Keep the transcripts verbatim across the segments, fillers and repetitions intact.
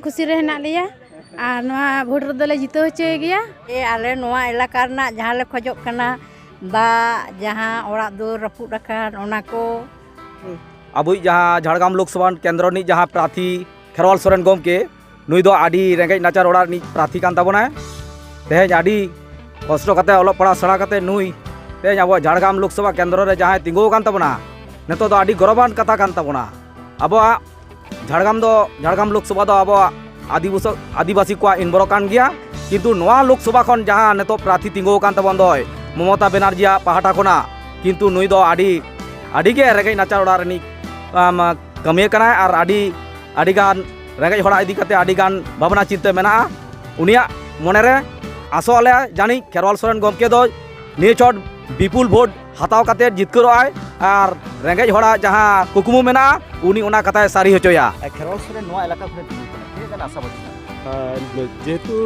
ᱠᱷᱩᱥᱤ ᱨᱮ ᱦᱮᱱᱟᱜ ᱞᱮᱭᱟ ᱟᱨ ᱱᱚᱣᱟ ᱵᱷᱳᱴ ᱨᱮᱫᱚ ᱞᱮ ᱡᱤᱛᱟᱹᱣ ᱦᱚᱪᱚᱭ ᱜᱮᱭᱟ᱾ ᱟᱞᱮ ᱱᱚᱣᱟ ᱮᱞᱟᱠᱟ ᱨᱮᱱᱟᱜ ᱡᱟᱦᱟᱸ ᱞᱮ ᱠᱷᱚᱡᱚᱜ ᱠᱟᱱᱟ, ᱫᱟᱜ, ᱡᱟᱦᱟᱸ ᱚᱲᱟᱜ ᱫᱩᱣᱟᱹᱨ ᱨᱟᱹᱯᱩᱫ ᱟᱠᱟᱱ, ᱚᱱᱟ ᱠᱚ᱾ ᱟᱵᱚᱭᱤᱡ ᱡᱟᱦᱟᱸ ᱡᱷᱟᱲᱜᱨᱟᱢ ᱞᱳᱠᱥᱚᱵᱷᱟ ᱠᱮᱱᱫᱨᱚ ᱨᱤᱱᱤᱡ ᱡᱟᱦᱟᱸ ᱯᱨᱟᱨᱛᱷᱤ ᱠᱷᱮᱨᱣᱟᱞ ᱥᱚᱨᱮᱱ ᱜᱚᱢᱠᱮ, ᱱᱩᱭ ᱫᱚ ᱟᱹᱰᱤ ᱨᱮᱸᱜᱮᱡ ᱱᱟᱪᱟᱨ ᱚᱲᱟᱜ ᱨᱤᱱᱤᱡ ᱯᱨᱟᱨᱛᱷᱤ ᱠᱟᱱ ᱛᱟᱵᱚᱱᱟᱭ᱾ ᱛᱮᱦᱮᱧ ᱟᱹᱰᱤ ᱠᱚᱥᱴᱚ ᱠᱟᱛᱮ ᱚᱞᱚᱜ ᱯᱟᱲᱦᱟᱜ ᱥᱮᱬᱟ ᱠᱟᱛᱮ ᱱᱩᱭ ᱛᱮᱦᱮᱧ ᱟᱵᱚᱣᱟᱜ ᱡᱷᱟᱲᱜᱨᱟᱢ ᱞᱳᱠᱥᱚᱵᱷᱟ ᱠᱮᱱᱫᱨᱚ ᱨᱮ ᱡᱟᱦᱟᱸᱭ ᱛᱤᱸᱜᱩ ᱟᱠᱟᱱ ᱛᱟᱵᱚᱱᱟ, ᱱᱤᱛᱚᱜ ᱫᱚ ᱟᱹᱰᱤ ᱜᱚᱨᱚᱵᱟᱱ ᱠᱟᱛᱷᱟ ᱠᱟᱱ ᱛᱟᱵᱚᱱᱟ᱾ ᱟᱵᱚᱣᱟᱜ ᱡᱷᱟᱲᱜᱨᱟᱢ ᱫᱚ, ᱡᱷᱟᱲᱜᱨᱟᱢ ᱞᱳᱠᱥᱚᱵᱷᱟ ᱫᱚ ᱟᱵᱚᱣᱟᱜ ᱟᱹᱫᱤᱵᱟᱹᱥᱤ, ᱟᱹᱫᱤᱵᱟᱹᱥᱤ ᱠᱚᱣᱟᱜ ᱤᱱᱵᱚᱨᱚ ᱠᱟᱱ ᱜᱮᱭᱟ, ᱠᱤᱱᱛᱩ ᱱᱚᱣᱟ ᱞᱳᱠᱥᱚᱵᱷᱟ ᱠᱷᱚᱱ ᱡᱟᱦᱟᱸ ᱱᱤᱛᱚᱜ ᱯᱨᱟᱨᱛᱷᱤ ᱛᱤᱸᱜᱩ ᱟᱠᱟᱱ ᱛᱟᱵᱚᱱ ᱫᱚᱭ ᱢᱚᱢᱚᱛᱟ ᱵᱮᱱᱟᱨᱡᱤᱭᱟᱜ ᱯᱟᱦᱴᱟ ᱠᱷᱚᱱᱟᱜ, ᱠᱤᱱᱛᱩ ᱱᱩᱭ ᱫᱚ ᱟᱹᱰᱤ, ᱟᱹᱰᱤ ᱜᱮ ᱨᱮᱸᱜᱮᱡ ᱱᱟᱪᱟᱨ ᱚᱲᱟᱜ ᱨᱤᱱᱤᱡ, ᱟᱢ, ᱠᱟᱹᱢᱤᱭᱟᱹ ᱠᱟᱱᱟᱭ ᱟᱨ ᱟᱹᱰᱤ, ᱟᱹᱰᱤ ᱜᱟᱱ ᱨᱮᱸᱜᱮᱡ ᱦᱚᱲᱟᱜ ᱤᱫᱤ ᱠᱟᱛᱮ ᱟᱹᱰᱤ ᱜᱟᱱ ᱵᱷᱟᱵᱽᱱᱟ ᱪᱤᱱᱛᱟᱹ ᱢᱮᱱᱟᱜᱼᱟ ᱩᱱᱤᱭᱟᱜ ᱢᱚᱱᱮ ᱨᱮ᱾ ᱟᱥᱚᱜ ᱟᱞᱮ ᱡᱟᱹᱱᱤᱡ ᱠᱷᱮᱨᱣᱟᱞ ᱥᱚᱨᱮᱱ ᱜᱚᱢᱠᱮ ᱫᱚ ᱱᱤᱭᱟᱹ ᱪᱷᱚᱴ ᱵᱤᱯᱩᱞ ᱵᱷᱳᱴ ᱦᱟᱛᱟᱣ ᱠᱟᱛᱮ ᱡᱤᱛᱠᱟᱹᱨᱚᱜ ᱟᱭ ᱟᱨ ᱨᱮᱸᱜᱮᱡ ᱦᱚᱲᱟᱜ ᱡᱟᱦᱟᱸ ᱠᱩᱠᱢᱩ ᱢᱮᱱᱟᱜᱼᱟ, ᱩᱱᱤ ᱚᱱᱟ ᱠᱟᱛᱷᱟᱭ ᱥᱟᱹᱨᱤ ᱦᱚᱪᱚᱭᱟ᱾ ᱟᱨ ᱠᱷᱮᱨᱣᱟᱞ ᱥᱚᱨᱮᱱ ᱱᱚᱣᱟ ᱮᱞᱟᱠᱟ ᱠᱷᱚᱱᱮ ᱛᱤᱸᱜᱩ ᱠᱟᱱᱟ, ᱛᱤᱱᱟᱹᱜ ᱜᱟᱱ ᱟᱥᱟᱵᱟᱫᱤ ᱠᱟᱱᱟ? ᱟᱨ ᱡᱮᱦᱮᱛᱩ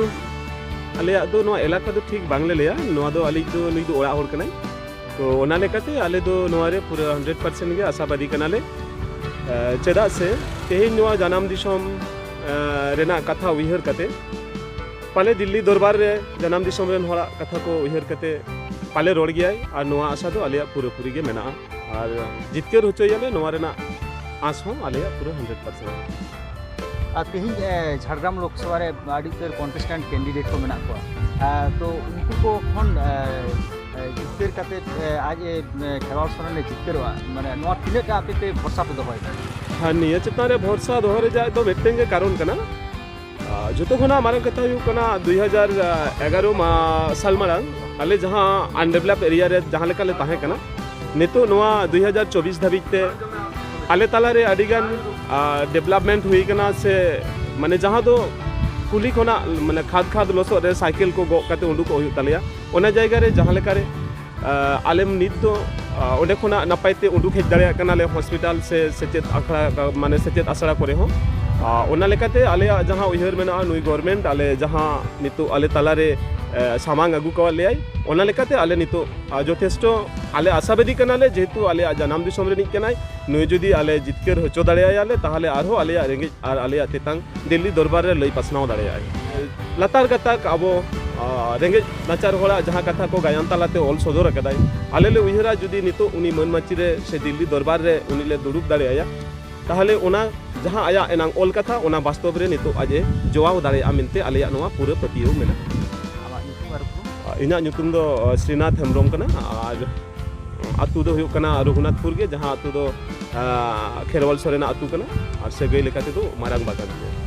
ᱟᱞᱮᱭᱟᱜ ᱫᱚ ᱱᱚᱣᱟ ᱮᱞᱟᱠᱟ ᱫᱚ ᱴᱷᱤᱠ ᱵᱟᱝᱞᱮ ᱞᱟᱹᱭᱟ, ᱱᱚᱣᱟ ᱫᱚ ᱟᱞᱮᱭᱤᱡ ᱫᱚ, ᱱᱩᱭ ᱫᱚ ᱚᱲᱟᱜ ᱦᱚᱲ ᱠᱟᱱᱟᱭ, ᱛᱚ ᱚᱱᱟ ᱞᱮᱠᱟᱛᱮ ᱟᱞᱮ ᱫᱚ ᱱᱚᱣᱟ ᱨᱮ ᱯᱩᱨᱟᱹ ᱦᱟᱱᱰᱨᱮᱰ ᱯᱟᱨᱥᱮᱱᱴ ᱜᱮ ᱟᱥᱟᱵᱟᱫᱤ ᱠᱟᱱᱟᱞᱮ᱾ ᱟᱨ ᱪᱮᱫᱟᱜ ᱥᱮ ᱛᱮᱦᱮᱧ ᱱᱚᱣᱟ ᱡᱟᱱᱟᱢ ᱫᱤᱥᱚᱢ, ᱟᱨ ᱨᱮᱱᱟᱜ ᱠᱟᱛᱷᱟ ᱩᱭᱦᱟᱹᱨ ᱠᱟᱛᱮ, ᱯᱟᱞᱮ ᱫᱤᱞᱞᱤ ᱫᱚᱨᱵᱟᱨ ᱨᱮ ᱡᱟᱱᱟᱢ ᱫᱤᱥᱚᱢ ᱨᱮᱱ ᱦᱚᱲᱟᱜ ᱠᱟᱛᱷᱟ ᱠᱚ ᱩᱭᱦᱟᱹᱨ ᱠᱟᱛᱮ ᱯᱟᱞᱮ ᱨᱚᱲ ᱜᱮᱭᱟᱭ, ᱟᱨ ᱱᱚᱣᱟ ᱟᱥᱟ ᱫᱚ ᱟᱞᱮᱭᱟᱜ ᱯᱩᱨᱟᱹᱯᱩᱨᱤ ᱜᱮ ᱢᱮᱱᱟᱜᱼᱟ, ᱟᱨ ᱡᱤᱛᱠᱟᱹᱨ ᱦᱚᱪᱚᱭᱟᱞᱮ, ᱱᱚᱣᱟ ᱨᱮᱱᱟᱜ ᱟᱸᱥ ᱦᱚᱸ ᱟᱞᱮᱭᱟᱜ ᱯᱩᱨᱟᱹ ᱦᱟᱱᱰᱨᱮᱰ ᱯᱟᱨᱥᱮᱱᱴ᱾ ᱟᱨ ᱛᱮᱦᱮᱧ, ᱮ, ᱡᱷᱟᱲᱜᱨᱟᱢ ᱞᱳᱠᱥᱚᱵᱷᱟ ᱨᱮ ᱟᱹᱰᱤ ᱩᱛᱟᱹᱨ ᱠᱚᱱᱴᱮᱥᱴᱮᱱᱴ ᱠᱮᱱᱰᱤᱰᱮᱴ ᱠᱚ ᱢᱮᱱᱟᱜ ᱠᱚᱣᱟ, ᱮ, ᱛᱚ ᱩᱱᱠᱩ ᱠᱚ ᱠᱷᱚᱱ, ᱮ, ᱮ, ᱡᱤᱛᱠᱟᱹᱨ ᱠᱟᱛᱮ, ᱮ, ᱟᱡ ᱮ, ᱮ, ᱠᱷᱮᱨᱣᱟᱞ ᱥᱚᱨᱮᱱ ᱮ ᱡᱤᱛᱠᱟᱹᱨᱚᱜᱼᱟ, ᱢᱟᱱᱮ ᱱᱚᱣᱟ ᱛᱤᱱᱟᱹᱜ ᱴᱟ ᱟᱯᱮ ᱯᱮ ᱵᱷᱚᱨᱥᱟ ᱯᱮ ᱫᱚᱦᱚᱭᱮᱫᱟ? ᱦᱮᱸ, ᱱᱤᱭᱟᱹ ᱪᱮᱛᱟᱱ ᱨᱮ ᱵᱷᱚᱨᱥᱟ ᱫᱚᱦᱚ ᱨᱮᱭᱟᱜ ᱫᱚ ᱢᱤᱫᱴᱮᱱ ᱜᱮ ᱠᱟᱨᱚᱱ ᱠᱟᱱᱟ᱾ ᱟᱨ ᱡᱚᱛᱚ ᱠᱷᱚᱱᱟᱜ ᱢᱟᱨᱟᱝ ᱠᱟᱛᱷᱟ ᱦᱩᱭᱩᱜ ᱠᱟᱱᱟ, ᱫᱩᱭ ᱦᱟᱡᱟᱨ ᱮᱜᱟᱨᱚ ᱢᱟ-, ᱥᱟᱞ ᱢᱟᱲᱟᱝ ᱟᱞᱮ ᱡᱟᱦᱟᱸ ᱟᱱᱰᱮᱵᱷᱞᱚᱯ ᱮᱨᱤᱭᱟ ᱨᱮ ᱡᱟᱦᱟᱸ ᱞᱮᱠᱟ ᱞᱮ ᱛᱟᱦᱮᱸ ᱠᱟᱱᱟ, ᱱᱤᱛᱚᱜ ᱱᱚᱣᱟ ᱫᱩᱭ ᱦᱟᱡᱟᱨ ᱪᱚᱵᱵᱤᱥ ᱫᱷᱟᱹᱵᱤᱡ ᱛᱮ ᱟᱞᱮ ᱛᱟᱞᱟᱨᱮ ᱟᱹᱰᱤᱜᱟᱱ, ᱟᱨ, ᱰᱮᱵᱷᱞᱚᱯᱢᱮᱱᱴ ᱦᱩᱭ ᱠᱟᱱᱟ, ᱥᱮ ᱢᱟᱱᱮ ᱡᱟᱦᱟᱸ ᱫᱚ ᱠᱩᱞᱦᱤ ᱠᱷᱚᱱᱟᱜ ᱢᱟᱱᱮ ᱠᱷᱟᱫᱽ ᱠᱷᱟᱫᱽ ᱞᱚᱥᱚᱫ ᱨᱮ ᱥᱟᱭᱠᱮᱞ ᱠᱚ ᱜᱚᱜ ᱠᱟᱛᱮ ᱩᱰᱩᱠᱚᱜ ᱦᱩᱭᱩᱜ ᱛᱟᱞᱮᱭᱟ, ᱚᱱᱟ ᱡᱟᱭᱜᱟ ᱨᱮ ᱡᱟᱦᱟᱸ ᱞᱮᱠᱟᱨᱮ ᱟᱞᱮ ᱱᱤᱛ ᱫᱚ, ᱟ, ᱚᱸᱰᱮ ᱠᱷᱚᱱᱟᱜ ᱱᱟᱯᱟᱭ ᱛᱮ ᱩᱰᱩᱠ ᱦᱮᱡ ᱫᱟᱲᱮᱭᱟᱜ ᱠᱟᱱᱟᱞᱮ ᱦᱚᱥᱯᱤᱴᱟᱞ ᱥᱮ ᱥᱮᱪᱮᱫ ᱟᱠᱷᱲᱟ, ᱢᱟᱱᱮ ᱥᱮᱪᱮᱫ ᱟᱥᱲᱟ ᱠᱚᱨᱮ ᱦᱚᱸ᱾ ᱟ, ᱚᱱᱟ ᱞᱮᱠᱟᱛᱮ ᱟᱞᱮᱭᱟᱜ ᱡᱟᱦᱟᱸ ᱩᱭᱦᱟᱹᱨ ᱢᱮᱱᱟᱜᱼᱟ, ᱱᱩᱭ ᱜᱚᱨᱢᱮᱱᱴ ᱟᱞᱮ ᱡᱟᱦᱟᱸ ᱱᱤᱛᱚᱜ ᱟᱞᱮ ᱛᱟᱞᱟᱨᱮ, ᱮ, ᱥᱟᱢᱟᱝ ᱟᱹᱜᱩ ᱠᱟᱣᱟᱫ ᱞᱮᱭᱟᱭ᱾ ᱚᱱᱟ ᱞᱮᱠᱟᱛᱮ ᱟᱞᱮ ᱱᱤᱛᱚᱜ, ᱟ, ᱡᱚᱛᱷᱮᱥᱴᱚ ᱟᱞᱮ ᱟᱥᱟᱵᱟᱫᱤ ᱠᱟᱱᱟᱞᱮ, ᱡᱮᱦᱮᱛᱩ ᱟᱞᱮᱭᱟᱜ ᱡᱟᱱᱟᱢ ᱫᱤᱥᱚᱢ ᱨᱤᱱᱤᱡ ᱠᱟᱱᱟᱭ᱾ ᱱᱩᱭ ᱡᱩᱫᱤ ᱟᱞᱮ ᱡᱤᱛᱠᱟᱹᱨ ᱦᱚᱪᱚ ᱫᱟᱲᱮᱭᱟᱭᱟᱞᱮ, ᱛᱟᱦᱚᱞᱮ ᱟᱨᱦᱚᱸ ᱟᱞᱮᱭᱟᱜ ᱨᱮᱸᱜᱮᱡ ᱟᱨ ᱟᱞᱮᱭᱟᱜ ᱛᱮᱛᱟᱝ ᱫᱤᱞᱞᱤ ᱫᱚᱨᱵᱟᱨ ᱨᱮ ᱞᱟᱹᱭ ᱯᱟᱥᱱᱟᱣ ᱫᱟᱲᱮᱭᱟᱜᱼᱟᱭ᱾ ᱞᱟᱛᱟᱨ ᱜᱟᱛᱟᱠ ᱟᱵᱚ, ᱟ, ᱨᱮᱸᱜᱮᱡ ᱱᱟᱪᱟᱨ ᱦᱚᱲᱟᱜ ᱡᱟᱦᱟᱸ ᱠᱟᱛᱷᱟ ᱠᱚ ᱜᱟᱭᱟᱱ ᱛᱟᱞᱟᱛᱮ ᱚᱞ ᱥᱚᱫᱚᱨ ᱟᱠᱟᱫᱟᱭ, ᱟᱞᱮ ᱞᱮ ᱩᱭᱦᱟᱹᱨᱟ ᱡᱩᱫᱤ ᱱᱤᱛᱚᱜ ᱩᱱᱤ ᱢᱟᱹᱱ ᱢᱟᱹᱪᱤ ᱨᱮ ᱥᱮ ᱫᱤᱞᱞᱤ ᱫᱚᱨᱵᱟᱨ ᱨᱮ ᱩᱱᱤ ᱞᱮ ᱫᱩᱲᱩᱵ ᱫᱟᱲᱮᱭᱟᱭᱟ, ᱛᱟᱦᱚᱞᱮ ᱚᱱᱟ ᱡᱟᱦᱟᱸ ᱟᱭᱟᱜ ᱮᱱᱟᱝ ᱚᱞ ᱠᱟᱛᱷᱟ, ᱚᱱᱟ ᱵᱟᱥᱛᱚᱵ ᱨᱮ ᱱᱤᱛᱚᱜ ᱟᱡ ᱮ ᱡᱚᱣᱟᱣ ᱫᱟᱲᱮᱭᱟᱜᱼᱟ ᱢᱮᱱᱛᱮ ᱟᱞᱮᱭᱟᱜ ᱱᱚᱣᱟ ᱯᱩᱨᱟᱹ ᱯᱟᱹᱛᱭᱟᱹᱣ ᱢᱮᱱᱟᱜᱼᱟ᱾ ᱟᱢᱟᱜ ᱧᱩᱛᱩᱢ ᱟᱨ ᱩᱯᱨᱩᱢ? ᱤᱧᱟᱹᱜ ᱧᱩᱛᱩᱢ ᱫᱚ, ᱟ, ᱥᱨᱤᱱᱟᱛᱷ ᱦᱮᱢᱵᱨᱚᱢ ᱠᱟᱱᱟ ᱟᱨ ᱟᱹᱛᱩ ᱫᱚ ᱦᱩᱭᱩᱜ ᱠᱟᱱᱟ ᱨᱚᱜᱷᱩᱱᱟᱛᱷᱯᱩᱨ ᱜᱮ, ᱡᱟᱦᱟᱸ ᱟᱹᱛᱩ ᱫᱚ, ᱟ, ᱠᱷᱮᱨᱣᱟᱞ ᱥᱚᱨᱮᱱᱟᱜ ᱟᱹᱛᱩ ᱠᱟᱱᱟ ᱟᱨ ᱥᱟᱹᱜᱟᱹᱭ ᱞᱮᱠᱟ ᱛᱮᱫᱚ ᱢᱟᱨᱟᱝ ᱵᱟᱜᱟᱱ ᱜᱮ᱾